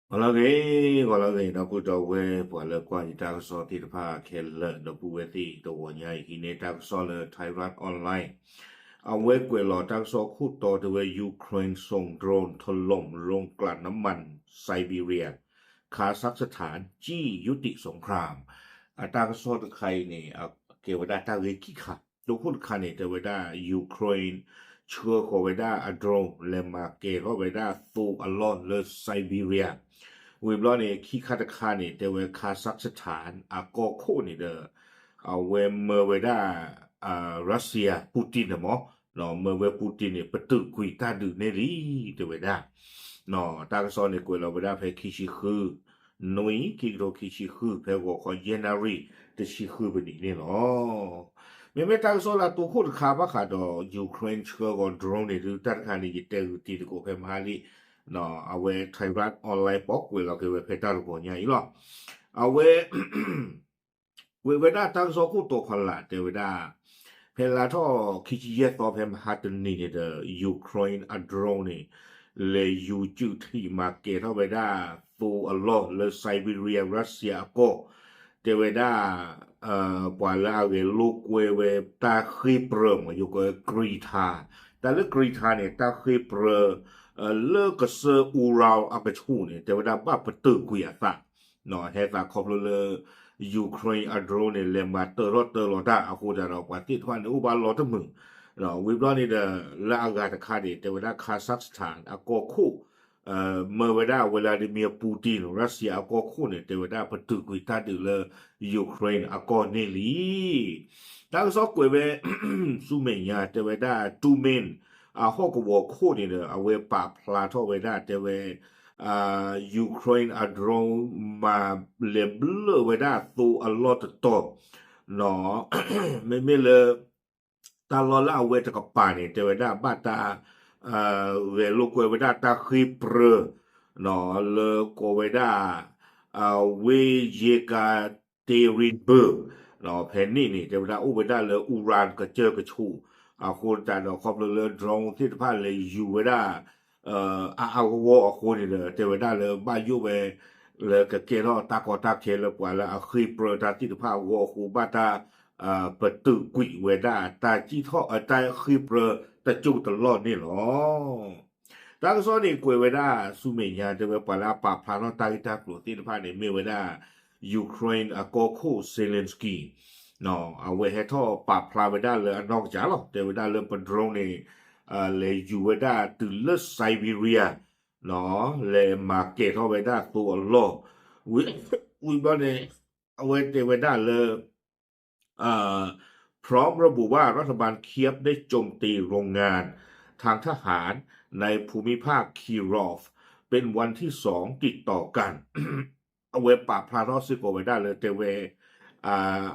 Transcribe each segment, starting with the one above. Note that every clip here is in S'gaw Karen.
ဂီၤလၢအဂ့ၤ, ဂီၤလၢအဂ့ၤ ဒီပုၢ်ဒီဝဲၢ် ပှၤလၢကွၢ်ယတၢ်ကစီၣ်သ့ၣ်တဖၣ်ခဲလၢာ် ဒီပုၢ်ဝဲၢ်သ့ၣ် တဂီၤညါအံၤ ဟံးန့ၢ်တၢ်ကစီၣ်လၢ Thairath Online အဝဲကွဲးလီၤတၢ်ကစီၣ်ခိၣ်တီတဲဝဲ Ukraine ส่งโดรนถล่มโรงกลั่นน้ำมัน Siberia Kazakhstan จี้ยุติสงคราม အတၢ်ကစီၣ်တခါအံၤန့ၣ် ကဲဝဲဒၣ်တၢ်ဂ့ၢ်ခံခါ, တိခိၣ်တခါန့ၣ် တဲဝဲဒၣ် Ukraine ဆှၢဃီၤဝဲဒၣ်အ drone လဲၤမၤကဲၤထီၣ်ဝဲဒၣ်သိအလီၢ်လၢ Siberia ဝံၤဘျီန့ၣ် ခံခါတခါန့ၣ် တဲဝဲ Kazakhstan အကီၢ်ခိၣ်န့ၣ်ဒီး အဝဲမၢဝဲဒၣ် Russia Putin န့ၣ်မး, မၢဝဲ Putin န့ၣ် ပတုာ်ကွံာ်တၢ်ဒုးန့ၢ်လံ တဲဝဲဒၣ် တၢ်ကစီၣ်န့ၣ်ကွဲးလီၤဝဲဒၣ်ဖဲခံဆံဃု နွံ ခံကထိခံဆံဃု ဖဲဂီၤခီယဲၢ်နၣ်ရံၣ် တဆံဃုပနံးန့ၣ်လီၤ. မ့မ့ၢ်တၢ်ကစီၣ်လၢတိခိၣ်တခါဘၣ်ဃးဒီး Ukraine ဆှၢဃီၤ drone န့ၣ်ဒုး တၢ်တခါန့ၣ် ယတဲဂုာ်တံၤသကိးဖဲမဟါလံ, အဝဲ Thairath Online ပီၣ်ကွဲးလီၤက့ၤဝဲဖဲတၢ်တဂီၤညါအံၤလီၤ. အဝဲ ကွဲးဝဲဒၣ်တၢ်ကစီၣ်ခိၣ်တီခီလာ် တဲဝဲဒၣ် ဖဲလါထီၣ်ခံဆံယဲၢ်သီဖဲမဟါတနံၤန့ၣ်ဒီး Ukraine အ drone န့ၣ် လဲၤယူၤစုးထံးမၤကဲၤထီၣ်ဝဲဒၣ်သိအလီၢ်လၢ Siberia Russia အကီၢ်, တဲဝဲဒၣ် ပှၤလၢအဂဲၤလိာ်ကွဲဝဲတၢ်ဃ့ၢ်ပြၢမး ယိၤကီး Greta, တၢ်လၢ Greta န့ၣ် တၢ်ဃ့ၢ်ပြၢ လၢကစၢၢ် Ural အကဆူၣ်န့ၣ် တဲဝဲဒၣ်ဘၣ်ပတုာ်ကွံာ်အသး ဟဲသးခီဖျိလၢ Ukraine အ drone န့ၣ် လဲၤမၤတၢထီၣ်တၢလီၤတၢ်အဃိသတးဒီး ပှၤသ့ၣ်တဖၣ်န့ၣ်အိၣ်ဘၣ်လီၤတမုာ်, ဝံၤဘျီန့ၣ်ဒီး လၢအဂၤတခါန့ၣ် တဲဝဲဒၣ် Kazakhstan အကီၢ်ခိၣ် မၢဝဲဒၣ် Vladimir Putin Russia အကီၢ်ခိၣ်န့ၣ် တဲဝဲဒၣ်ပတုာ်ကွံာ်တၢ်ဒုးလၢ Ukraine အကီၢ်န့ၣ်လံ. တၢ်ကစီၣ်ကွဲးဝဲ ဆူမဲာ်ညါ တဲဝဲဒၣ် Tyumen အဟီၣ်ကဝီၤခိၣ်န့ၣ်ဒီး အဝဲပာ်ဖျါထီၣ်ဝဲဒၣ်တဲဝဲ Ukraine အ drone မၤလဲၤဘျၢၣ်ဝဲဒၣ်သိအလီၢ်တတီၤ, မ့မ့ၢ်လၢ တၢ်လီၢ်လၢအဝဲတကပၤန့ၣ် တဲဝဲဒၣ်ဘၣ်တၢ် ဂဲၤလိာ်ကွဲဝဲဒၣ်တၢ်ဃ့ၢ်ပြၢ လၢကိးဝဲဒၣ် ဝ့ၢ်ယဲကၤတ့ရံဘၢၣ် ဖဲန့ၣ်န့ၣ် တဲဝဲဒၣ်အိၣ်ဝဲဒၣ်လၢ Ural ကစၢၢ်ကဆူၣ် အဃိသတးဒီးခီဖျိလၢ drone သ့ၣ်တဖၣ်လဲၤယူၤဝဲဒၣ် အါအါဂီၢ်ဂီၢ်အဃိန့ၣ်ဒီး တဲဝဲဒၣ်လၢဘၣ်ယိၣ်ဝဲ လၢကကဲထီၣ်တၢ်ကီတၢ်ခဲလၢပှၤလၢအဃ့ၢ်ပြၢတၢ်သ့ၣ်တဖၣ်အဂီၢ်အဃိ ဘၣ်တၢ် ပတုာ်ကွံာ်ဝဲဒၣ်တၢ်စံၣ်ထီၣ် တၢ်ဃ့ၢ်ပြၢတစိၢ်တလီၢ်န့ၣ်လီၤ. တၢ်ကစီၣ်န့ၣ်ကွဲးဝဲဒၣ်ဆူမဲာ်ညါ တဲဝဲပှၤလၢအပာ်ဖျါထီၣ်တၢ်ဂ့ၢ်တၢ်ကျိၤသ့ၣ်တဖၣ်န့ၣ် မ့ၢ်ဝဲဒၣ် Ukraine အကီၢ်ခိၣ် Zelensky အဝဲဟဲထီၣ်ပာ်ဖျါဝဲဒၣ်လၢအနီၢ်ကစၢ်လီၤ. တဲဝဲဒၣ်လၢပ drone န့ၣ် လဲၤယူၤဝဲဒၣ်တုၤလၢ Siberia လဲၤမၤကဲၤထီၣ်ဝဲဒၣ်သိအလီၢ် ဝံၤဘျီန့ၣ် အဝဲတဲဝဲဒၣ်လၢ พร้อมระบุว่ารัฐบาลเคียฟได้โจมตีโรงงานทางทหารในภูมิภาค Kirov เป็นวันที่สองติดต่อกัน အဝဲပာ်ဖျါထီၣ်စ့ၢ်ကီးဝဲဒၣ်လၢတဲဝဲ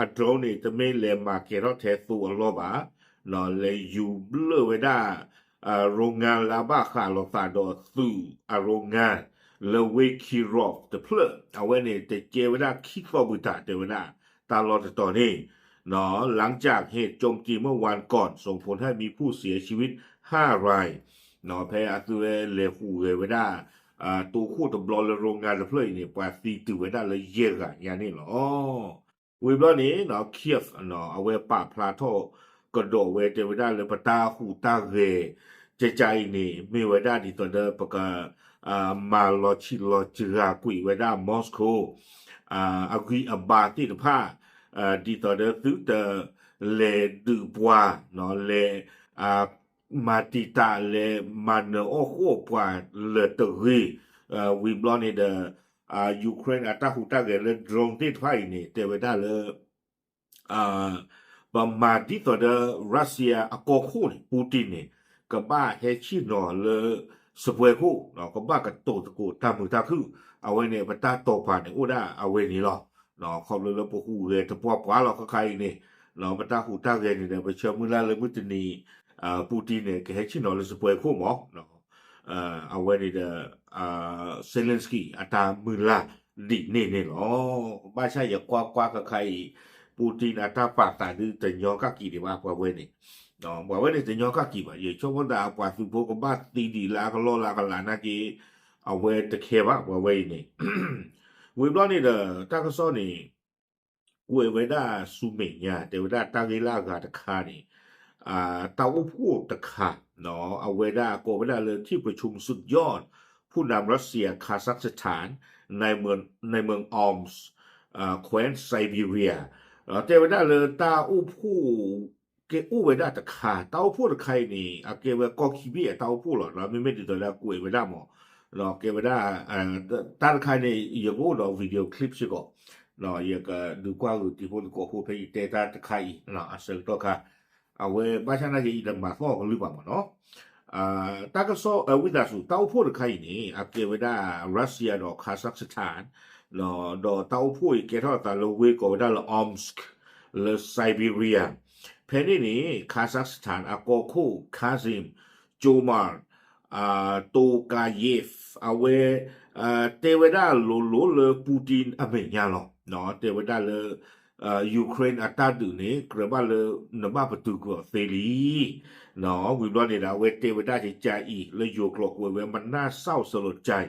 အ drone န့ၣ် တမ့ၢ်လဲၤမၤကဲၤထီၣ်ထဲသိအလီၢ်ဘၣ်, လဲၤယူၤဘျၢၣ်ဝဲဒၣ် โรงงาน လၢအဘၣ်ဃးလိာ်သးဒီးသုးအ โรงงาน လၢဝ့ၢ် Kirov တဖျၢၣ် အဝဲန့ၣ်တကဲဝဲဒၣ်ခံသီၣ်ဘုတၢ် တဲဝဲဒၣ် တၢ်လီၢ်တတီၤန့ၣ် หลังจากเหตุโจมตีเมื่อวันก่อนส่งผลให้มีผู้เสียชีวิต ห้าราย ဖဲအသုဝဲလဲၤဟူးဂဲၤဝဲဒၣ် တိခိၣ်တဘျီလၢ โรงงาน တဖျၢၣ်အံၤန့ၣ် ပှၤသံတုၤဝဲဒၣ်လၢယဲၢ်ဂၤညါန့ၣ်လီၤ. ဝံၤဘျီန့ၣ် Kyiv အဝဲပာ်ဖျါထီၣ်ကဒီးဝဲတဲဝဲဒၣ်လၢပတၢ်ဟူးတၢ်ဂဲၤ ကကါအံၤန့ၣ် မ့ၢ်ဝဲဒၣ်ဒ်သိးဒီးပက မၤလီၤဆံးလီၤစှၤကွံာ်ဝဲဒၣ် Moscow အဂံၢ်အဘါသ့ၣ်တဖၣ် ဒ်သိးဒီးသုတလဲၤဒုးပှၤ လဲၤ မၤတံာ်တာ်လဲၤမၤနၢၤအီၣ်ဃီၣ်ပှၤလၢာ်တဂ့ၤ, ဝံၤဘျီန့ၣ်ဒီး Ukraine အတၢ်ဟူးတၢ်ဂဲၤလၢ drone သ့ၣ်တဖၣ်အံၤန့ၣ် တဲဝဲဒၣ်လၢ ပမၤဒ်သိးဒီး Russia အကီၢ်ခိၣ်န့ၣ် Putin န့ၣ် ကဘၣ်ဟဲဆ့ၣ်နီၤလၢ စပွဲခိၣ် ကဘၣ်ကတိၤသကိးတၢ်မုာ်တၢ်ခုၣ် အဝဲန့ၣ် ပတၢ်တိာ်ပာ်န့ၣ်အိၣ်ဒၣ်အဝဲန့ၣ်လီၤ. ခီဖျိလၢပဟူးဂဲၤတပှၢ်ပှၢ်လီၤခါခါအံၤန့ၣ် ပတၢ်ဟူးတၢ်ဂဲၤန့ၣ်ဒီး ပဆၢမုၢ်လၢ်လၢမုၢ်တနံၤ Putin န့ၣ် ကဟဲဆ့ၣ်နီၤလၢစပွဲခိၣ်မး အဝဲန့ၣ်ဒီး Zelensky အတၢ်မုၢ်လၢ်ဒ်န့ၣ်န့ၣ်လီၤ. ဘၣ်ဆၣ်ယကွၢ်ကွၢ်ခါခါအံၤ Putin အတၢ်ပာ်သးဒုးတညီကၣ်ကံၤဒံးဘၣ် ပှၤဝဲန့ၣ် ပှၤဝဲန့ၣ်တညီကၣ်ကံၤဘၣ်. ယဆိကမိၣ်သးပှၤသုးဖိကဘၣ်သံဒံးလၢအကလီၢ်လၢအကလးနာ်က့ အဝဲတခဲဘၣ် ပှၤဝဲအံၤန့ၣ် ဝံၤဘျီန့ၣ်ဒီး တၢ်ကစီၣ်န့ၣ် ကွဲးဝဲဒၣ်ဆူမဲာ်ညါ တဲဝဲဒၣ်တၢ်ဂ့ၢ်လၢအဂၤတခါန့ၣ် တၢ်အိၣ်ဖှိၣ်တခါ အဝဲဒၣ်ကိးဝဲဒၣ်လၢ ที่ประชุมสุดยอดผู้นำรัสเซีย คาซัคสถาน ในเมืองในเมือง Omsk แคว้นไซบีเรีย တဲဝဲဒၣ်လၢတၢ်အိၣ်ဖှိၣ် ကဲအိၣ်ဝဲဒၣ်တခါ တၢ်အိၣ်ဖှိၣ်တခါအံၤန့ၣ် အကဲဝဲကီၢ်ခံဘ့ၣ်အတၢ်အိၣ်ဖှိၣ်လီၤ မ့မ့ၢ်ဒ်သိးလၢအကွဲးဝဲဒၣ်မး ကဲဝဲဒၣ် တၢ်တခါန့ၣ် ယကအိၣ်ဒီး video clip စ့ၢ်ကီး ယကဒုးကွၢ်ဂုာ်တံၤဖိသကိးဖိဖဲယတဲတၢ်တခါအံၤ အဆၢကတီၢ်ခါ အဝဲဘၣ်ဆၣ်နာ်က့အံၤတမၤသီၣ်ကလုၢ်ဘၣ်မးနီၤ တၢ်ကစီၣ်ဝံသးစူၤ တၢ်အိၣ်ဖှိၣ်တခါအံၤန့ၣ် အကဲဝဲဒၣ် Russia ဒီး Kazakhstan ဒီးတၢ်အိၣ်ဖှိၣ်အံၤကဲထီၣ်အသးလၢဝ့ၢ်ကိးဝဲဒၣ်လၢ Omsk လၢ Siberia ဖဲန့ၣ်န့ၣ် Kazakhstan အကီၢ်ခိၣ် Kassym-Jomart Tokayev အဝဲ တဲဝဲဒၣ်လိၤလိၤလၢ Putin အမဲာ်ညါလီၤ တဲဝဲဒၣ်လၢ Ukraine အတၢ်ဒုးန့ၣ် ကြၢးဘၣ်လၢနဘၣ်ပတုာ်ကွံာ်အီၤသ့လံ ဝံၤဘျီန့ၣ်ဒီး အဝဲတဲဝဲဒၣ်ကကါအံၤ လၢယိၤကျိာ်ကွဲးဝဲ မနၢ်စၢ်စလိးကၠဲ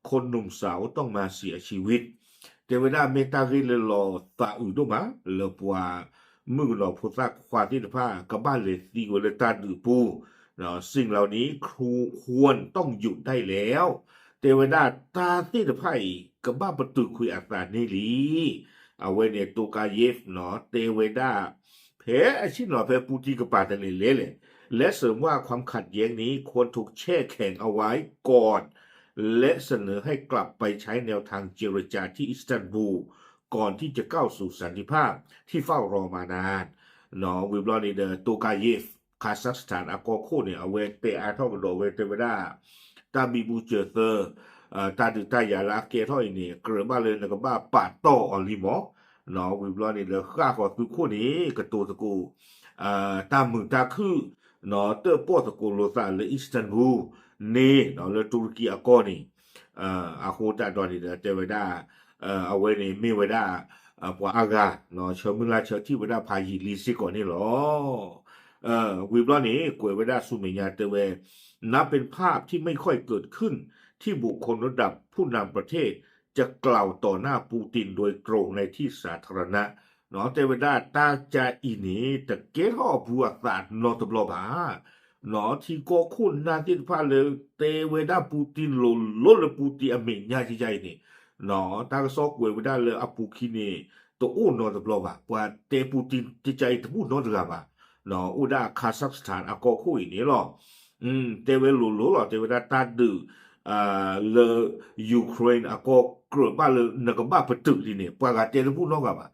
ခိၣ်နူမ်စၢ်အိၣ်တီၢ်မၤစံးအဆံဝံၣ် တဲဝဲဒၣ်မ့ၢ်တၢ်ဂ့ၢ်လၢလီၤသးအုးဒိၣ်မး လၢပှၤမုၣ်ကနီၤဖိသၣ်ခွါသ့ၣ်တဖၣ် ကဘၣ်လဲၤသံကွံာ်လၢတၢ်ဒုးပူၤ สิ่งเหล่านี้ควรต้องหยุดได้แล้ว တဲဝဲဒၣ်တၢ်သ့ၣ်တဖၣ်အံၤ ကဘၣ်ပတုာ်ကွံာ်အသးန့ၣ်လံ အဝဲန့ၣ် Tokayev တဲဝဲဒၣ် ဖဲအဆ့ၣ်နီၤဖဲ Putin ကပၤတလဲၤလဲၤလဲၣ် และเสริมว่าความขัดแย้งนี้ควรถูกแช่แข็งเอาไว้ก่อน และเสนอให้กลับไปใช้แนวทางเจรจาที่อิสตันบูล ก่อนที่จะก้าวสู่สันติภาพที่เฝ้ารอมานาน ဝံၤဘျီန့ၣ်ဒီး Tokayev Kazakhstan အကီၢ်ခိၣ်န့ၣ် အဝဲတဲအါထီၣ်ကဒီးဝဲတဲဝဲဒၣ် တၢ်ဘံဘူစၢၤသၢ တၢ်ဒုးတၢ်ယၤလၢအကဲထီၣ်အံၤန့ၣ် ကြၢးဘၣ်လၢနကဘၣ်ပာ်တီၢ်အီၤလံမး ဝံၤဘျီန့ၣ်ဒီး ဃၣ်ဃီၤသုးခိၣ်န့ၣ် ကတိၤသကိး တၢ်မုာ်တၢ်ခုၣ် တၢၣ်ပီၣ်သကိးလိာ်သးလၢ Istanbul န့ၣ် လၢတူရကံအကီၢ်န့ၣ် အဃိသတးဒီးန့ၣ်ဒီး တဲဝဲဒၣ် အဝဲန့ၣ်မ့ၢ်ဝဲဒၣ် ပှၤအါဂၤ ဆၢမုၢ်လၢ်ဆၢထံၣ်ဝဲဒၣ်ဖးယံာ်လံစ့ၢ်ကီးန့ၣ်လီၤ. ဝံၤဘျီန့ၣ် ကွဲးဝဲဒၣ်ဆူမဲာ်ညါတဲဝဲ นับเป็นภาพที่ไม่ค่อยเกิดขึ้นที่บุคคลระดับผู้นำประเทศจะกล่าวต่อหน้าปูตินโดยตรงในที่สาธารณะ တဲဝဲဒၣ်တၢ်ကါအံၤန့ၣ် တကဲထီၣ်အဘူးအသးနီတဘျီဘၣ် ထံကီၢ်ခိၣ်နၢ်သ့ၣ်တဖၣ်လၢ တဲဝဲဒၣ် Putin လိၤလိၤလၢ Putin အမဲာ်ညါကကါအံၤန့ၣ် တၢ်ကစီၣ်ကွဲးဝဲဒၣ်လၢအပူၤခံန့ၣ် တအိၣ်နီတဘျီဘၣ် ပှၤတဲ Putin ကကါအံၤတဘူၣ်နီတဂၤဘၣ် အိၣ်ဒၣ် Kazakhstan အကီၢ်ခိၣ်အံၤန့ၣ်လီၤ. တဲဝဲလိၤလိၤလီၤ တဲဝဲဒၣ်တၢ်ဒုး လၢ Ukraine အကီၢ်ကြၢးဘၣ်လၢနကဘၣ်ပတုာ်လံန့ၣ် ပှၤဂၤတဲတဘူၣ်နီတဂၤဘၣ်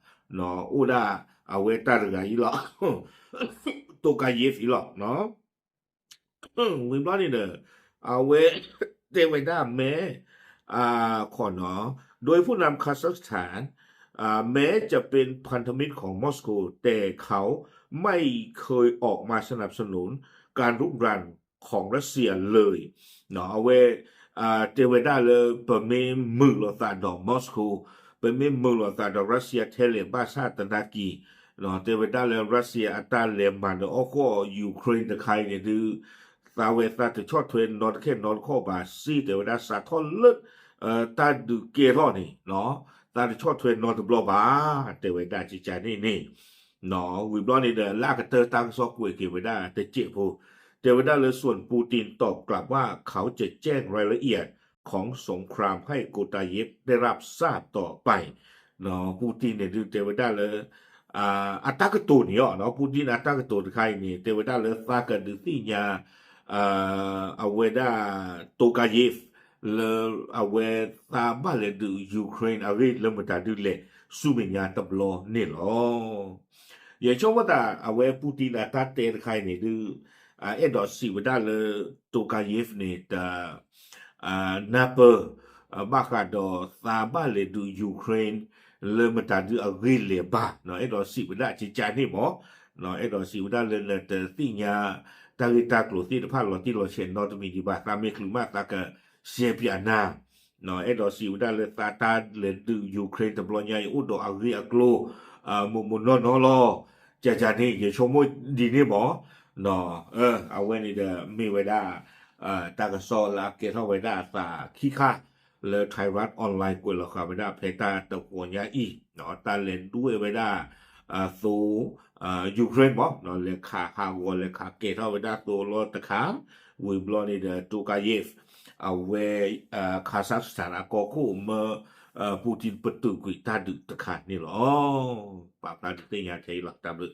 အိၣ်ဒၣ်အဝဲတၢ်တဂၤအံၤလီၤ Tokayev အံၤလီၤ ဝံၤဘျီန့ၣ်ဒီး အဝဲတဲဝဲဒၣ်မ့ၢ် ခီနီၤ โดยผู้นำ Kazakhstan แม้จะเป็นพันธมิตรของมอสโกแต่เขาไม่เคยออกมาสนับสนุนการรุกรานของรัสเซียเลย အဝဲ တဲဝဲဒၣ်လၢ ပမ့ၢ်မုာ်လိာ်သးဒီး Moscow ပမ့ၢ်မုာ်လိာ်သးဒီး Russia ထဲလဲၣ်ဘၣ်ဆၣ်သနာ်က့ တဲဝဲဒၣ်လၢ Russia အတၢ်လဲၤမၤနၢၤအီၣ်ဃီၣ် Ukraine တခါအံၤန့ၣ်ဒုး သးဝဲသးတဆီၣ်ထွဲနီတခဲနီတခီၣ်ဘၣ်စ့ၢ် တဲဝဲဒၣ်စးထီၣ်လၢ တၢ်ဒုးကဲထီၣ်န့ၣ် သးတဆီၣ်ထွဲနီတဘျီဘၣ် တဲဝဲဒၣ်ကကါန့ၣ်န့ၣ် ဝံၤဘျီန့ၣ်ဒီး လၢအကတၢၢ်တၢ်ကစီၣ်ကွဲးက့ၤဝဲဒၣ်တစဲးဖိ တဲဝဲဒၣ်လၢ ส่วนปูตินตอบกลับว่าเขาจะแจ้งรายละเอียด ของสงครามให้ Kotayev ได้รับทราบต่อไป Putin န့ၣ်ဒုးတဲဝဲဒၣ်လၢ အတၢ်ကတိၤန့ၣ်အီၤ Putin အတၢ်ကတိၤတခါအံၤန့ၣ် တဲဝဲဒၣ်လၢသးကဒုးသ့ၣ်ညါ အဝဲဒၣ် Tokayev လၢအဝဲသးဘၣ်လဲၤဒုး Ukraine အဂ့ၢ်လၢမတၤဒုးလဲၣ် ဆူမဲာ်ညါတဘျီန့ၣ်လီၤ. ယဆိကမိၣ်သး အဝဲ Putin အတၢ်တဲတခါအံၤန့ၣ်ဒုး အဲၣ်ဒိးစံးဝဲဒၣ်လၢ Tokayev န့ၣ် တ နၢ်ပၢၢ် ဘၣ်ဃးဒီးသးဘၣ်လဲၤဒုး Ukraine လၢမတၤဒုးအဂ့ၢ်လဲၤဘၣ် အဲၣ်ဒိးစံးဝဲဒၣ်ကကါန့ၣ်မး အဲၣ်ဒိးစံးဝဲဒၣ်လၢနတသ့ၣ်ညါ တၢ်ဂ့ၢ်တၢ်ကျိၤသ့ၣ်တဖၣ်လီၤတံၢ်လီၤဆဲးနီတမံၤဒံးဘၣ် သးမ့ၢ်ချုးမးသးကရှဲပၠးနၤ အဲၣ်ဒိးစံးဝဲဒၣ်လၢသးတၢ်လဲၤဒုး Ukraine တဘျီညါအံၤ အိၣ်ဒီးအဂ့ၢ်အကျိၤ မိၢ်မိၢ်နီၢ်နီၢ်လီၤ ကကါန့ၣ် ယဆိကမိၣ်ဒ်န့ၣ်မး အဝဲန့ၣ်ဒီးမ့ၢ်ဝဲဒၣ် တၢ်ကစီၣ်လၢအကဲထီၣ်ဝဲဒၣ်အသးခံခါ လၢ Thairath Online ကွဲးလီၤဃာ်ဝဲဒၣ်ဖဲတၢ်တဝီညါအံၤ တၢ်လဲၤဒွဲၣ်ဝဲဒၣ် သိ Ukraine မ့ၢ် လဲၤခးဟးဂီၤ လဲၤခးကဲၤထီၣ်ဝဲဒၣ်သိအလီၢ်တခါ ဝံၤဘျီန့ၣ်ဒီး Tokayev အဝဲ Kazakhstan အကီၢ်ခိၣ်မၢ Putin ပတုာ်ကွံာ်တၢ်ဒုးတခါန့ၣ်လီၤ. ပာ်ဖျါဒုးသ့ၣ်ညါထဲအံၤလီၤ တၢ်ဘျုး